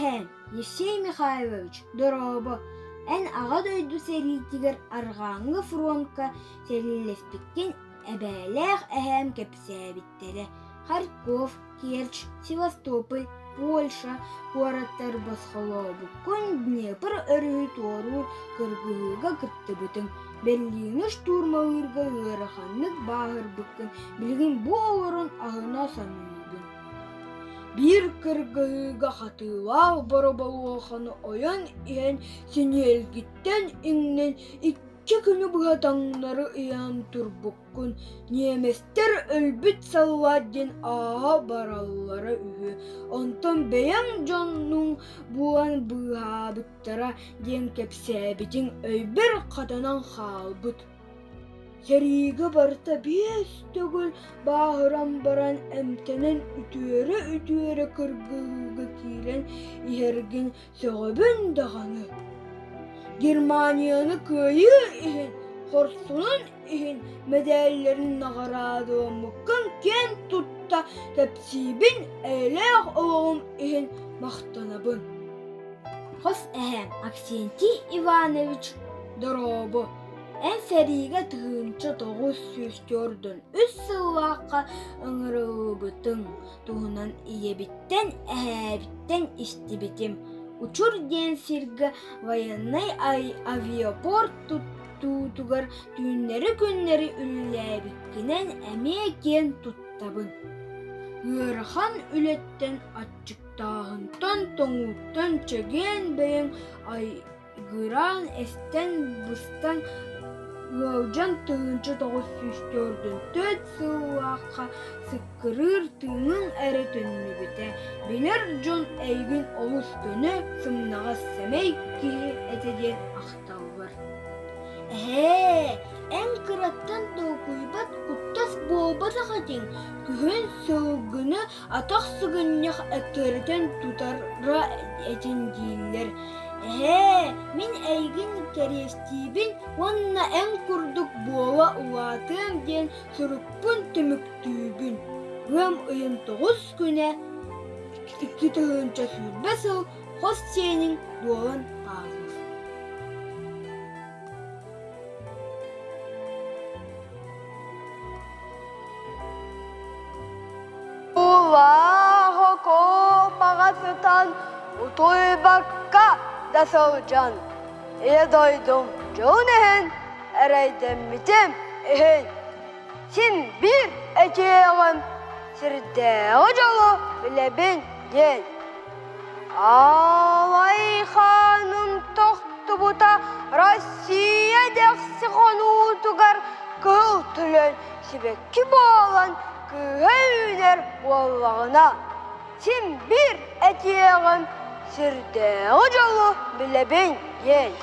эһээм Евсей Михайлович, дорообо! Эн Аҕа дойду сэриитигэр Арҕааҥҥы фронтка сэриилэспиккин эбээлээх эһээм кэпсээбиттэрэ. Харьков, Керчь, Севастополь, Польша куораттар босхолообуккун Днепр өрүһү туоруур кыргыһыыга кыттыбытыҥ, Берлини штурмалыырга ыараханнык бааһырбыккын билигин бу олорон аһына саныыбын. Биир кыргыһыыга хатыылаах бороболуоханы ойон иһэн синиэлгиттэн иҥнэн икки күнү быһа таҥнары ыйаан турбуккун, ньиэмэстэр өлбүт саллаат диэн ааһа бараллара үһү, онтон бэйэҥ дьоннуҥ буолан быыһаабыттара диэн кэпсээбитиҥ өйбөр хатанан хаалбыт. Сэриигэ барыта 5 төгүл бааһыран баран эмтэнэн үтүөрэ-үтүөрэ кыргыһыыга киирэн иһэргин сөҕөбүн даҕаны. Германияны кыайыы иһин, хорсунун иһин мэдээллэрин наҕараадаламмыккын киэн тутта кэпсиибин, эйэлээх олоҕум иһин махтанабын. Хос эһээм Аксентий Иванович дорообо! Эн сэриигэ 1993 сыллаахха ыҥырыллыбытыҥ туһунан ийэбиттэн, эһээбиттэн истибитим. Учур диэн сиргэ военнай авиапорт туттуутугар түүннэри-күннэри үлэлээбиккинэн эмиэ киэн туттабын. Ыарахан үлэттэн аччыктааһынтан, тоҥууттан чэгиэн бэйэҥ Гыраан эстэн-быстан ыалдьан 1994 сыллаахха сыккырыыр тыыныҥ эрэ төннүбүтэ. Билэр дьон эйигин олус көнө, сымнаҕас, сэмэй киһи этэ диэн ахталлар. Эһээ, эн кыраттан толкуйбат куттас буолбатах этиҥ, күһүн сылгыны атах сыгынньах эккирэтэн тутара этин дииллэр. Эһээ, мин эйигин кэриэстиибин уонна эн курдук буола улаатыам диэн сурукпун түмүктүүбүн. Ыам ыйын 9 күнэ 2020 сыл хос сиэниҥ буолан хаалар. Улаах окуопаҕа сытан утуйбакка да сылдьан, Ийэ дойдум дьолун иһин эрэйдэммитим иһин син биир этиэҕим сирдээҕи дьолу билэбин диэн. Аалай хааным тохтубута Россия дэхси хонуутугар кыл төлөн сибэкки буолан кыыһа үүнэр буоллаҕына, син биир этиэҕим сирдээҕи дьолу билэбин диэн.